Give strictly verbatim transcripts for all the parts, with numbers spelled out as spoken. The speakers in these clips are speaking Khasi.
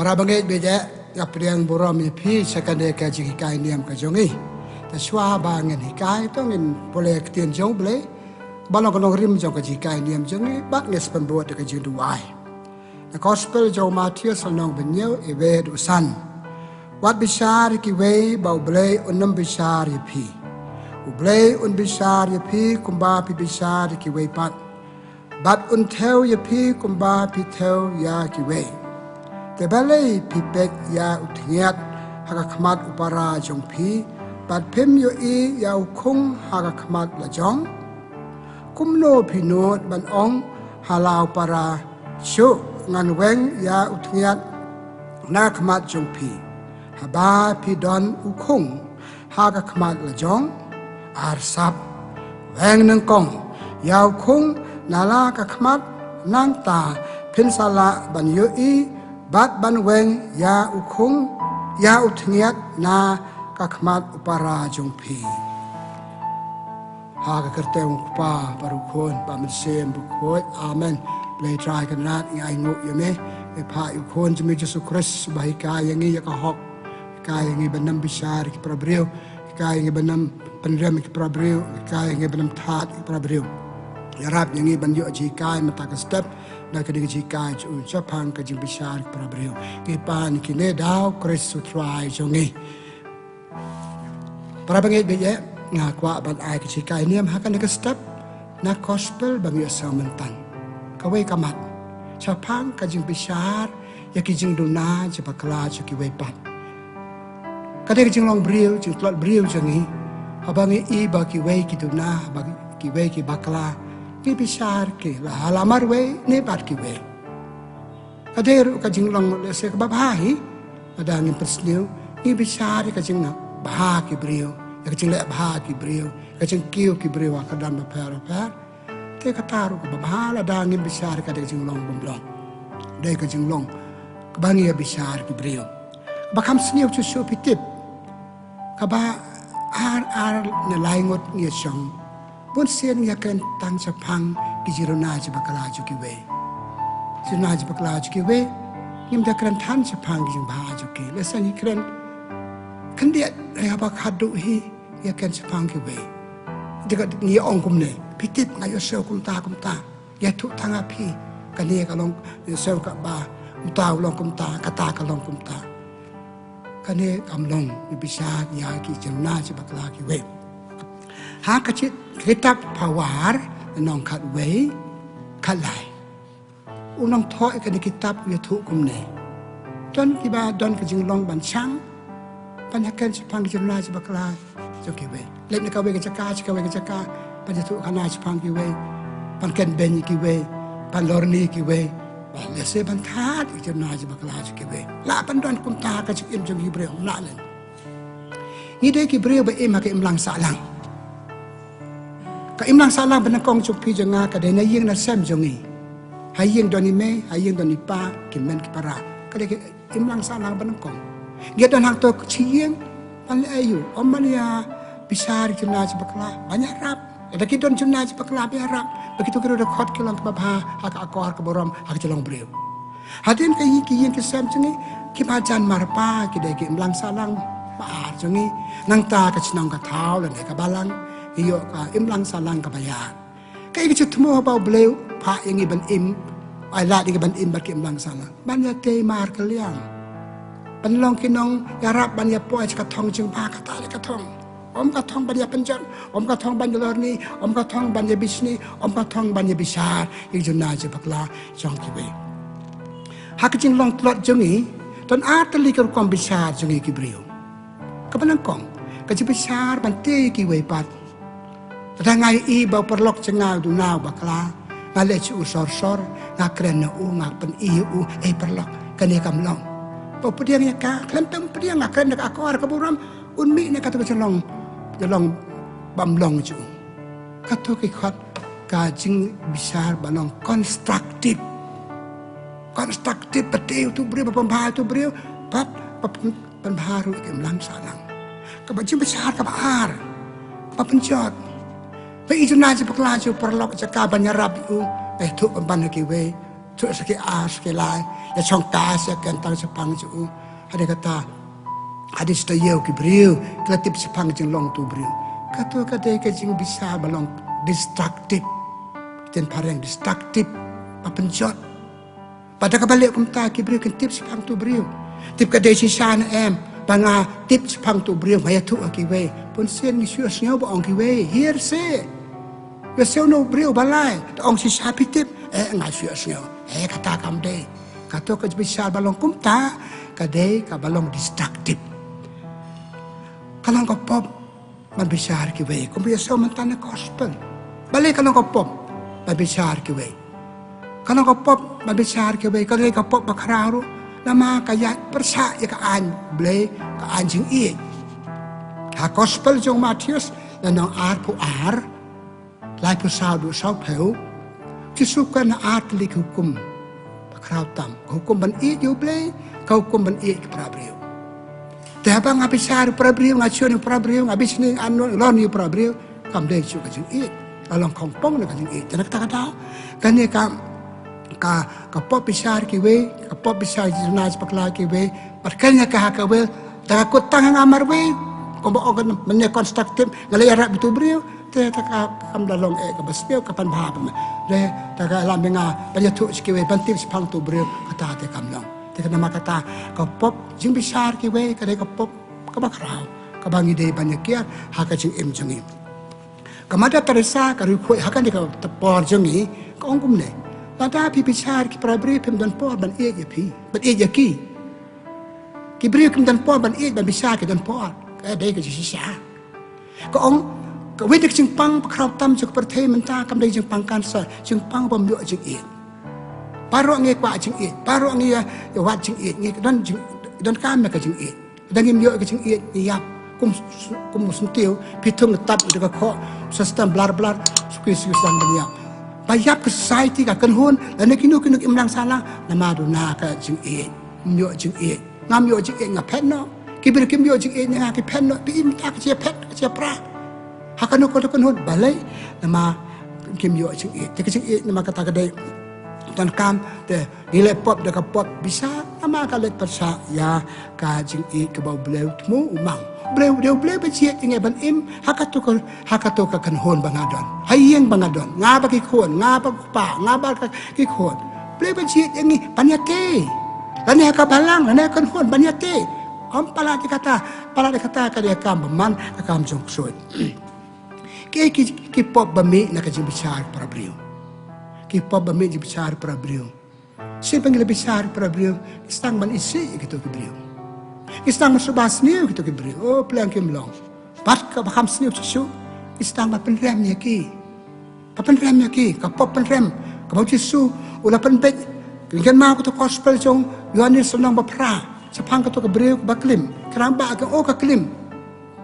Para bangeit bangeit, nga pdiang burom ïa phi sha kane ka jinghikai niam ka jong ngi. Te shuwa ba ngin hikai, to ngin pule ktien jong U Blei ba long ka nongrim jong ka jinghikai niam jong ngi, bad ngin sa pynbud da ka jingduwai. Na Gospel jong u Mathaios lynnong ba hynñiew, dkhot ba san. Wat bishar ïa kiwei ba U Blei un ym bishar ïa phi. U Blei un bishar ïa phi kumba phi bishar ïa kiwei pat, bad un thew ïa phi kumba phi thew ïa kiwei. Te balei phi peit ïa u thyngiat ha ka khmat u para jong phi, bad phim ïohi ïa u khung ha ka khmat la jong? Kumno phi nud ban ong ha la u para, shu ngan weng ïa u thyngiat na ka khmat jong phi, haba phi don u khung ha ka khmat la jong? Arsap, weng nyngkong ïa u khung na la ka khmat, nangta phin sa lah ban ïohi bad ban weng ïa u khung, ïa u thyngiat na ka khmat u para jong phi. Ha ka kyrteng u Kpa bad u Khun bad u Mynsiem Bakhuid. Amen. Blei Trai Kynrad, ngi ainguh ïa me. Ngi phah ïa u Khun jong me Jisu Khrist ba hikai ïa ngi ïa ka hok, hikai ïa ngi ban ym bishar ïa ki para briew, hikai ïa ngi ban ym pynrem ïa ki para briew, hikai ïa ngi ban ym thad ïa ki para briew. Ïarap ïa ngi ban ïoh jinghikai mynta ka step, na ka dei ka jinghikai jong u shaphang ka jingbishar ïa ki para briew. Ngi pan ïa kine da u Khrist u Trai jong ngi. Para bangeit bangeit, nga kwah ban ai ka jinghikai niam ha kane ka step na Gospel ba ngi ïohsngew mynta. Kawei ka mat shaphang ka jingbishar ïa ki jingduna jingbakla jong kiwei pat. Ka dei ka jinglong briew, jingtlot briew jong ngi, haba ngi i ba kiwei ki duna, ba kiwei ki bakla, ngi bishar ki la ha la marwei ne bad kiwei. Ka dei ruh ka jinglong lehse kaba bha hi. Lada ngim pynsniew, ngi bishar ïa ka jingbha ki briew, ïa ka jingleh bha ki briew, ïa ka jingkiew ki briew ha ka don bapher bapher. Te kata ruh kaba bha, lada ngim bishar, ka dei ka jinglong bymlong. Dei ka jinglong kaba ngi ïa bishar ki briew. Kaba kham sniew shuh shuh, phi tip, kaba ar ar ne lai ngut ngi ïa shong, bun sien ngi ïa kren tang shaphang ki jingduna jingbakla jong kiwei. Jingduna jingbakla jong kiwei, ngim da kren than shaphang ki jingbha jong ki. Lehse ngi kren khyndiat, haba khadduh hi ïa kren shaphang kiwei. Te ka ngi ong kumne, phi tip, nga ïohsngew kumta kumta. Ïathuh tang ha phi, kane ka long, ïohsngew kaba uta u long kumta, kata ka long kumta. Kane kam long, ngi bishar ïa ki jingduna jingbakla kiwei. Ha ka kitab Phawar lynnong khatwei, khatlai, u nongthoh ïa kane ka kitab u ïathuh kumne. Don kiba don ka jinglong ban shang, ban ïa kren shaphang ki jingduna jingbakla jong kiwei. Leit na kawei ka jaka sha kawei ka jaka, ban ïathuh khana shaphang kiwei, ban kren beiñ ïa kiwei, ban lorni ïa kiwei, ban lehse ban thad ïa ki jingduna jingbakla jong kiwei. Lah ban don kumta ha ka jingim jong ki briew, lah leh. Ngi dei ki briew ba im ha ka imlang sahlang. Ka imlang sahlang ba nyngkong jong phi jong nga ka dei na ïing na sem jong ngi. Ha ïing don i mei, ha ïing don i pa, ki hynmen ki para. Ka dei ka imlang sahlang ba nyngkong. Ngi don hangto ka shi ïing, ban leh aïu? Ym ban ïa bishar ïa ki jingduna jingbakla, ban ïarap. Lada ki don jingduna jingbakla, ban ïarap. Ba kito ki ruh da khot ki long kiba bha ha ka akor ka burom, ha ka jinglong briew. Hadien ka ïing, ki ïing ki sem jong ngi, ki marjan marpa ki dei ki imlang sahlang ba ar jong ngi. Nangta ka shnong ka thaw lane ka balang, ïoh ka imlang sahlang kaba ïar. Kaei ka jingthmu ba U Blei u phah ïa ngi ban im, ai lad ïa ngi ban im bad ki imlang sahlang? Ban ïa tei mar kylliang, ban long ki nongïarap, ban ïa poi sha ka thong jingbha, kata leh ka thong. Ym ka thong ban ïa pynjot, ym ka thong ban ïa lorni, ym ka thong ban ïa bishni, ym ka thong ban ïa bishar ïa ki jingduna jingbakla jong kiwei. Ha ka jinglong tlot jong ngi, don ar tylli ki rukom bishar jong ngi ki briew. Kaba nyngkong, ka jingbishar ban tei ïa kiwei pat. Lada nga ïohi ba u paralok jong nga u duna u bakla, nga leh shuh u sor sor, nga kren na u, nga pyni ïa u, ei paralok, kane kam long. Ba u pdiang ïa ka, khlem pdiang, nga kren da ka akor ka burom, un mih na kato ka jinglong, jinglong bymlong jong u. Kato ki khot ka jingbishar ba long constructive. Constructive, ba tei ïa uto u briew, ba pynbha ïa uto u briew, bad ba pyn-, pynbha ruh ïa ka imlang sahlang. Kaba jingbishar kaba ar, ba pynjot. Ba i jingduna jingbakla jong u paralok, jaka ban ïarap ïa u, eh, ïathuh pynban ha kiwei, Thuh sa ki ar sa ki lai, ïa shongkai sa ken tang shaphang jong u. Hadien kata, hadien sa ïa ki briew ki la tip shaphang jinglong utu u briew. Kato ka dei ka jingbishar ba long destructive. Ktien phareng destructive, ba pynjot. Bad da kaba leh kumta ki briew kin tip shaphang utu u briew. Tip ka dei shisha ne em, ba nga tip shaphang utu u briew, nga ïathuh ha kiwei. Bunsien ngi shu ïohsngew ba ong kiwei, hearsay. Ïohsngew na u briew ba lai, te ong shisha phi tip, eh, nga shu ïohsngew. Eh, kata kam dei. Kato ka bishar ba long kumta, ka dei kaba long destructive. Ka long ka pop ban bishar kiwei, kumba ïasngew mynta na gospel. Balei ka long ka pop ban bishar kiwei? Ka long ka pop ban bishar kiwei, ka long ka pop bakhraw ruh. Namar ka ïaid pyrshah ïa ka aiñ Blei, ka aiñ jingïeit. Ha gospel jong Mathaios, lynnong arphew ar, laiphew saw haduh sawphew, Jisu kren ha ar tylli ki hukum bakhraw tam. Ka hukum ban ïeit ïa u Blei, ka hukum ban ïeit ïa ki para briew. Te haba nga bishar ïa u para briew, nga shu ïa u para briew, nga bishni, nga lor ïa u para briew, kam dei shuh ka jingïeit. Ka long khongpong na ka jingïeit. Te na kata ka daw, kane ka, ka, ka pop bishar kiwei, ka pop bishar jingïeit na bakla kiwei, bad kane ka ha kawei, da ka kut tang ha nga marwei, kumba ong ka mynne constructive, nga la ïarap ïa utu u briew, te ta ka kam da long eh kaba sniew, ka pan bha ba me. Te ta ka lam nga ban ïathuh sha kiwei, ban tip shaphang utu u briew, kata te kam long. Te namar kata ka pop jingbishar kiwei ka dei ka pop kaba khraw, kaba ngi dei ban ïa kiar ha ka jingim jong ngi. Ka Mother Teresa ka riewkhuid ha kane ka por jong ngi, ka ong kumne: Lada phi bishar ki para briew phim don por ban ïeit ïa phi, ban ïeit ïa ki. Ki briew kim don por ban ïeit, ban bishar ki don por. Ka dei ka jingshisha. Ka ong, kawei na ka jingpang bakhraw tam jong ka pyrthei mynta kam dei jingpang cancer, jingpang bym ïoh jingïeit. Baroh ngi kwah jingïeit, baroh ngi ïa, ïa wad jingïeit, ngi don jing, donkam ïa ka jingïeit. Da ngim ïoh ka jingïeit ngi ïap. Kum s-, kum u syntiew, phi thung tap da ka khoh, sa stem blar blar, suki suki sdang ban ïap. Ba ïap ka society, ka kynhun, lane kino kino ki imlang sahlang, namar duna ka jingïeit. Ym ïoh jingïeit. Ngam ïoh jingïeit nga phet noh. Ki briew kim ïoh jingïeit na nga ki phet noh. Phi im ta ka jia phet, ka jia pra. Ha kano kano ka kynhun balei? Namar kim ïoh jingïeit. Te ka jingïeit namar kata ka dei donkam, te ngi leh pop da ka pop bishar namar ka leh pyrshah ïa ka jingïeit kaba U Blei u thmu u mang. U Blei, u dei U Blei ba jied ïa ngi ban im ha kato ka, ha kato ka kynhun ba nga don. Ha ïing ba nga don. Nga bad ki khun, nga bad u kpa, nga bad ka, ki khun. U Blei ba jied ïa ngi ban ïatei. Lane ha ka balang, lane ha ka kynhun ban ïatei. Ym palat ïa kata, palat ïa kata ka dei ka kam bymman, ka kam jong ksuid. Kiei ki, ki pop ba mih na ka jingbishar para briew? Ki pop ba mih jingbishar para briew. Shisien ba ngi la bishar para briew, ngi sdang ban isih ïa kito ki briew. Ngi sdang ban suba sniew ïa kito ki briew. Oh, pleng kim long. Bad kaba kham sniew shisha, ngi sdang ban pynrem ïa ki. Ka pynrem ïa ki, ka pop pynrem, kaba U Jisu u la pynbeit. Ngi kynmaw kato ka gospel jong u Ïoannis lynnong ba phra, shaphang kato ka briew kaba klim. Ka rangbah ka ong, oh, ka klim.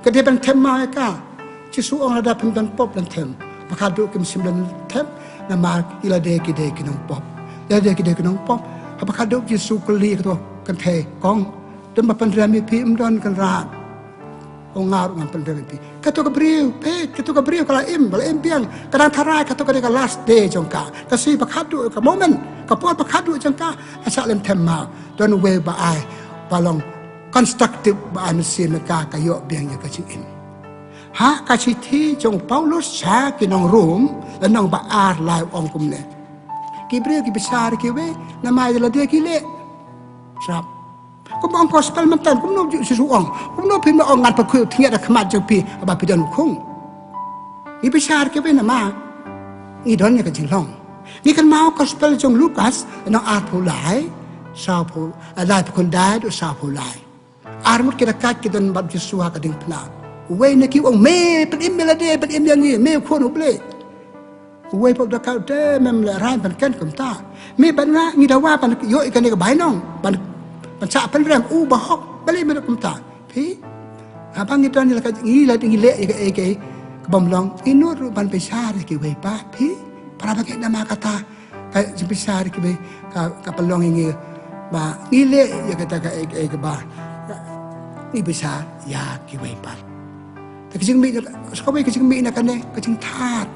Ka dei ban them maw ïa ka? U Jisu u ong, lada phim don pop lane them, ba khadduh kim shym don them, namar ki la dei ki dei ki nongpop. La dei ki dei ki nongpop. Haba khadduh U Jisu u kylli kato ka kynthei, kong, don ba pynrem ïa phi? Ym don, Kynrad. Ong, nga ruh ngam pynrem ïa phi. Kato ka briew, peit, kato ka briew ka la im, ka la im biang. Ka dang tharai kato ka dei ka last day jong ka. Ka sngi ba khadduh, ka moment, ka por ba khadduh jong ka. Ka shah leh them maw? Don uwei ba ai, ba long constructive, ba ai mynsiem ïa ka, ka ïoh biang ïa ka jingim. Ha ka shithi jong u Paulus sha ki nong Rom, lynnong ba ar, lai, u ong kumne: Ki briew ki bishar ïa kiwei namar ïa lade ki leh. Sngap. Kumba ong gospel mynta, kumno U Jisu u ong? Kumno phim ong, ngan pynkhuid u thyngiat ha khmat jong phi haba phi don khung? Ngi bishar ïa kiwei namar ngi don ïa ka jinglong. Ngi kynmaw gospel jong u Lukas, lynnong arphew lai, sawphew, eh, laiphew khyndai haduh sawphew lai. Ar ngut ki ryngkat ki don bad U Jisu ha ka diengphna. Uwei na ki u ong: Me pynim ïa lade, pynim ïa ngi, me u Khun U Blei. Uwei pat u ryngkat u ong: Te mem lehraiñ ban kren kumta. Me bad nga ngi dawa ban ïoh ïa kane ka bainong, ban, ban shah pynrem, u bahok, balei me ong kumta? Phi, haba ngi don ïa la ka, ngi la, ngi leh ïa kaei kaei ka bym long, ngi nud ruh ban bishar ïa kiwei pat, phi. Para bangeit, namar kata ka jingbishar ïa kiwei ka, ka pynlong ïa ngi ba ngi leh ïa kata kaei kaei kaba ngi bishar ïa kiwei pat. Te ka jingmih na, sa kawei ka jingmih na kane, ka jingthad.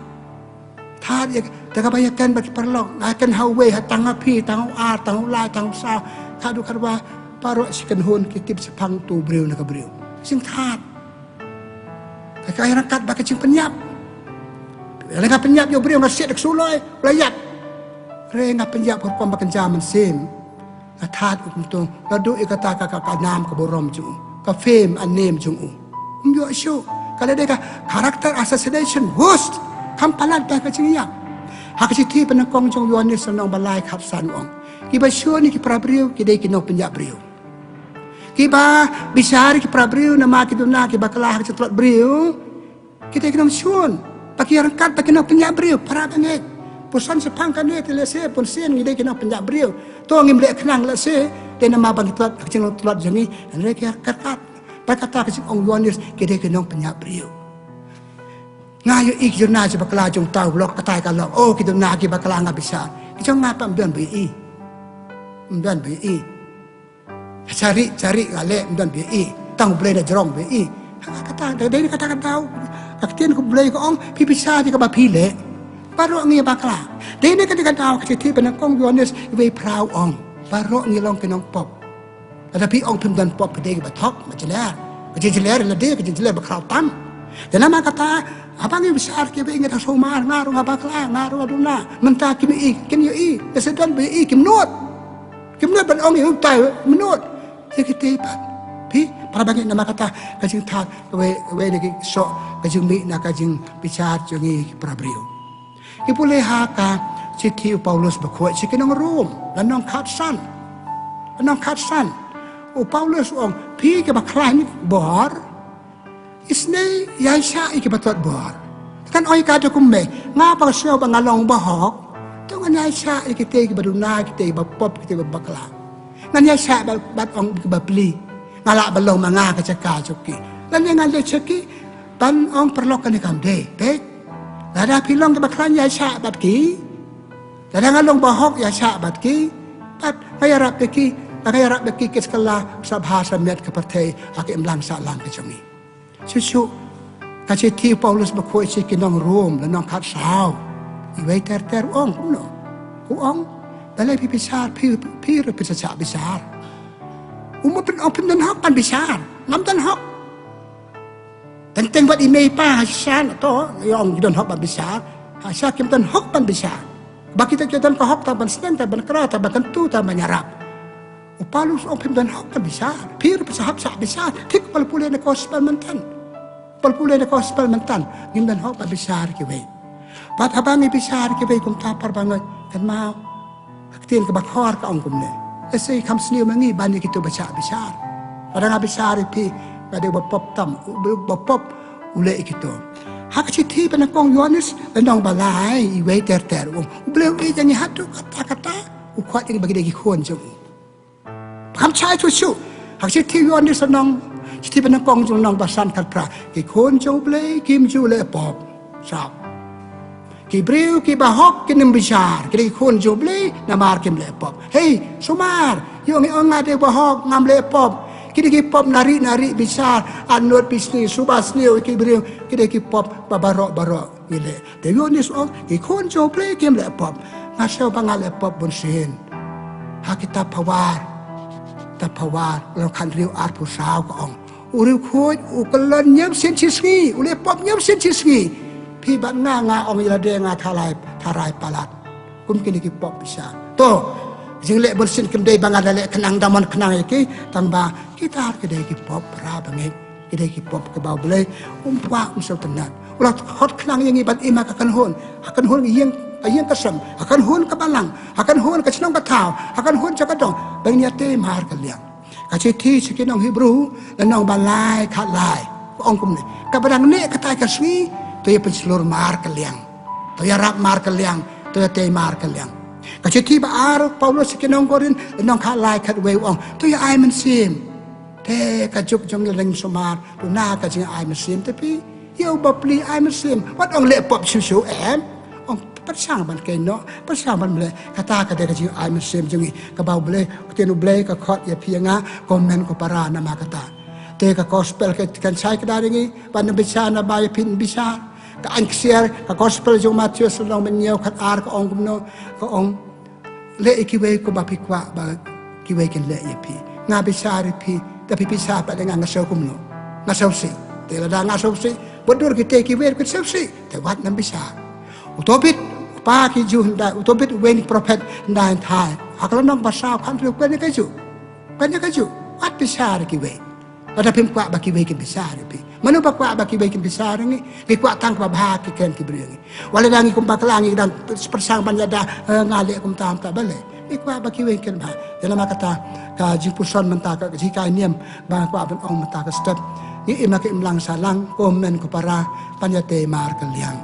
Thad ïa, da kaba ïa kren bad ki paralok, nga kren ha uwei, ha tang ha phi, tang u ar, tang u lai, tang u saw, khadduh khadwar, baroh shi kynhun ki tip shaphang uto u briew na ka briew. Jingthad. Ka ka ïa ryngkat bad ka jingpynïap. Lada nga pynïap ïa u briew nga siat da ka suloi, u la ïap. Hynrei nga pynïap ha ka rukom ba kynja mynsiem. Nga thad u kumto, naduh ïa kata ka, ka, ka nam ka burom jong u, ka fame and name jong u. Ym ïoh shuh, ka la dei ka character assassination, worst. Kham palat ba ka jingïap. Ha ka shithi ba nyngkong jong u Ïoannis lynnong ba lai khatsan u ong, kiba shun ïa ki para briew ki dei ki nongpynïap briew. Kiba bishar ïa ki para briew namar ki duna ki bakla ha ka jingtlot briew, ki dei ki nongshun. Ba ki ïa ryngkat bad ki nongpynïap briew, para bangeit. Puson shaphang kane te lehse, puson ngi dei ki nongpynïap briew. To ngim leh khnang lehse, te namar ba ngi tlot ha ka jingtlot jong ngi, hynrei ki ïa ryngkat. Bad kata ka jingong u Ïoannis, ki dei ki nongpynïap briew. Nga ïohi ki duna ki bakla jong uta u lok, katai ka lok. Oh, ki duna ki bakla nga bishar. Ki jong nga pat ym don ba ïohi. Ym don ba ïohi. Shari, shari nga leh, ym don ba ïohi. Tang U Blei na jrong ba ïohi. Ha kata, dei, dei na kata ka daw. Ka ktien U Blei ka ong, phi bishar ïa kaba phi leh. Baroh ngi bakla. Dei na kata ka daw ka shithi ba nyngkong u Ïoannis iwei phra u ong, baroh ngi long ki nongpop. Lada phi ong phim don pop, phi dei kiba thok, ba jler. Ka jingjler lade, ka jingjler ba khraw tam. Te namar kata, haba ngi bishar kiwei, ngi da sumar, nga ruh nga bakla, nga ruh nga duna. Mynta kim ïohi, kin ïohi. Te sa don ba ïohi, kim nud. Kim nud ban ong ïa utai, kim nud. Ïa kita pat. Phi, para bangeit, namar kata ka jingthad kawei, kawei na ki soh ka jingmih na ka jingbishar jong ngi ki para briew. Ngi pule ha ka shithi u Paulus bakhuid sha ki nong Rom, lynnong khatsan. Lynnong khatsan. U Paulus u ong, phi kiba khlaiñ bor, isynei ïaishah ïa kiba tlot bor. Kan ong ïa ka da kumne, nga ba sngew ba nga long bahok, to ngan ïaishah ïa kita kiba duna, kita kiba pop, kita kiba bakla. Ngan ïaishah bad, bad ong kiba pli. Nga lah ban long ma nga ka jaka jong ki. Lane ngan leit sha ki ban ong, paralok, kane kam dei. Peit. Lada phi long kiba khlaiñ, ïaishah bad ki. Lada nga long bahok, ïaishah bad ki. Bad nga ïarap ïa ki. Lada nga ïarap ïa ki, ki sa kylla sa bha sa miat ka pyrthei ha ka imlang sahlang ka jong ngi. Shuh shuh, ka shithi u Paulus bakhuid sha ki nong Rom, lynnong khatsaw, iwei ter ter u ong kumno? U ong, balei phi bishar, phi, phi ruh phin sa shah bishar. Um pynong phim don hok ban bishar. Ngam don hok. Teng teng bad i mei i pa, ha shisha na to, ïa ong ki don hok ban bishar. Ha shisha kim don hok ban bishar. Ba kita ki don ka hok tang ban sneng, tang ban kra, tang ban kyntu, tang ban ïarap. U Paulus u ong phim don hok ban bishar. Phi ruh phin sa hap shah bishar. Thik ba la pule na gospel mynta. Ba la pule na gospel mynta. Ngim don hok ban bishar kiwei. Bad haba ngi bishar kiwei kumta, para bangeit, kynmaw, ka ktien kaba khor ka ong kumne. Lehse kham sniew ma ngi ban ïa kito ba shah bishar. Lada nga bishar ïa phi, nga dei ba pop tam, u, ba pop u leh ïa kito. Ha ka shithi ba nyngkong u Ïoannis, lynnong ba lai, iwei ter ter u ong, U Blei u ïeit ïa ngi haduh katta katta, u khot ïa ngi ba ngi dei ki khun jong u. Ba kham shai shuh shuh. Ha ka shithi u Ïoannis lynnong, shithi ba nyngkong jong u lynnong ba san khatphra. Ki khun jong U Blei kim ju leh pop. Sap. Ki briew kiba hok kin ym bishar, ki dei ki khun jong U Blei namar kim leh pop. Hei, sumar, ïoh ngi ong nga dei ba hok, ngam leh pop. Ki dei ki pop nari nari, bishar, anut, bisni, suba sniew, ki briew, ki dei ki pop ba baroh baroh ngi leh. Te u Ïoannis u ong, ki khun jong U Blei kim leh pop. Nga sngew ba nga leh pop bunsien. Ha kita Pawar. Kita Pawar, lynnong khathynriew arphew saw ka ong, u riewkhuid u kyllon hynñiew sien shisngi, u leh pop hynñiew sien shisngi. Phi bad nga, nga ong ïa lade nga tharai, tharai palat. Kum kine ki pop bishar. To, jingleh bunsien kim dei ba nga da leh khnang da mon khnang ïa ki, tang ba kita ki dei ki pop, para bangeit. Ki dei ki pop kiba U Blei um kwah, um sngewtynnat. U la khot khnang ïa ngi ban im ha ka kynhun. Ha kynhun ïing, ka ïing ka sem. Ha kynhun ka balang. Ha kynhun ka shnong ka thaw. Ha kynhun jaka dong. Ba ngin ïatei markylliang. Ka shithi sha ki nong Hebru, lynnong ba lai khatlai, ka ong kumne. Kaba dang neh katai ka sngi, to ïa pynshlur markylliang. To ïarap markylliang, to ïatei markylliang. Ka shithi ba ar u Paulus sha ki nong Korinth, lynnong khatlai khatwei u ong, to ïa ai mynsiem. Te ka juk jong ngi la dang sumar, duna ka jingai mynsiem, te phi ïa u bapli ai mynsiem. Wat ong leh pop shuh shuh em. Ong pyrshang ban kynnoh, pyrshang ban leh. Kata ka dei ka jingai mynsiem jong ngi. Kaba U Blei, ka ktien U Blei ka khot ïa phi ïa nga, ko hynmen ko para, namar kata. Te ka gospel ka kan shai kdar ïa ngi, ban ym bishar, naba ïa phi ym bishar. Ka aiñ ksiar, ka gospel jong Mathaios lynnong mynñiew khatar ka ong kumno, ka ong, leh ïa kiwei kumba phi kwah ba kiwei kin leh ïa phi. Nga bishar ïa phi, te phi bishar pat ïa nga, nga sngewsih kumno? Nga sngewsih. Te lada nga sngewsih, bad dur kita kiwei ruh kin sngewsih. Te wat nym bishar. U Tobit, u kpa ki Jiw hyndai, u Tobit u wei na ki prophet hyndai hynthai. Ha ka lynnong ba saw khan phi kren ïa kajuh. Kren ïa kajuh. Wat bishar ïa kiwei. Lada phim kwah ba kiwei kin bishar ïa phi. Mano ba kwah ba kiwei kin bishar ïa ngi? Ngi kwah tang kaba bha ki kren ki briew ïa ngi. Wat lada ngi kum bakla ngi dang pyrshang ban ïada, eh, nga leh kumta kumta, balei? Ngi kwah ba kiwei kin bha. Te namar kata ka jingpuson mynta ka jinghikai niam ba nga kwah ban ong mynta ka step. Ngi im ha ka imlang sahlang, ko hynmen ko para, pan ïatei markylliang.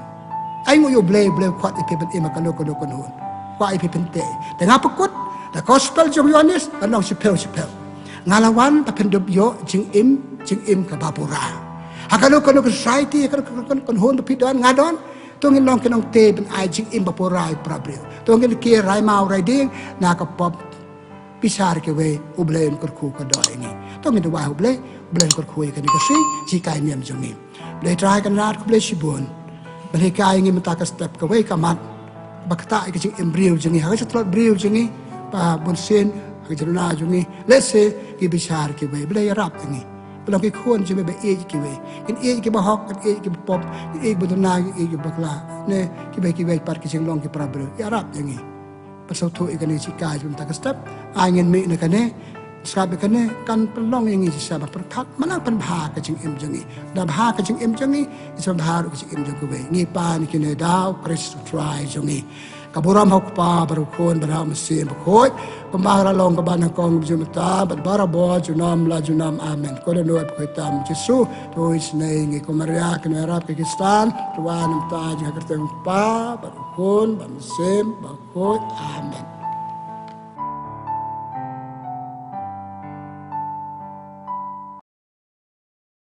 Ai nguh ïa U Blei, U Blei u khot ïa phi ban im ha kano kano ka kynhun. Kwah ïa phi pyntei. Te nga pynkut da gospel jong u Ïoannis, ka lynnong shiphew shiphew. Nga la wan ba phin dup ïoh jingim, jingim kaba pura. Ha kano kano ka society, ha kano kano ka kynhun ba phi don, nga don. To ngin long ki nongtei ban ai jingim ba pura ïa para briew. To ngin kiar rai maw rai dieng na ka pop. Bishar ïa kiwei, U Blei un kyrkhu kyrdoh ïa ngi. To ngin duwai ha U Blei, U Blei un kyrkhu ïa kane ka sngi, jinghikai niam jong ngi. Blei Trai Kynrad, khublei shibun ba la hikai ïa ngi mynta ka step kawei ka mat ba ktah ïa ka jingim briew jong ngi, ha ka jingtlot briew jong ngi, ba bunsien ha ka jingduna jong ngi, lehse ngi bishar ïa kiwei. Blei ïarap ïa ngi. Ba long ki khun jong me ba ïeit ïa kiwei. Kin ïeit ïa kiba hok, kin ïeit ïa kiba pop, kin ïeit ïa kiba duna, kin ïeit ïa kiba bakla. Ne kiba kiwei pat ki jinglong ki para briew. Ïarap ïa ngi. Ba sngewthuh ïa kane ka jinghikai jong mynta ka step. Ai ngin mih na kane. Sngap ïa kane kan pynlong ïa ngi shisha ba pyrkhat, man la pynbha ka jingim jong ngi. Da bha ka jingim jong ngi, ngi sa bha ruh ka jingim jong kiwei. Ngi pan ïa kine da U Khrist U Trai jong ngi. Ka burom ha U Kpa bad U Khun bad ha U Mynsiem Bakhuid. Kumba la long kaba nyngkong, ba jylliew mynta bad barabor junom la junom. Amen. Ko dohnud bakhuid tam Jisu. To isynei ïa ngi, ko Maria kynrad ka Khristan. To wan mynta ha ka kyrteng U Kpa bad U Khun bad U Mynsiem Bakhuid. Amen.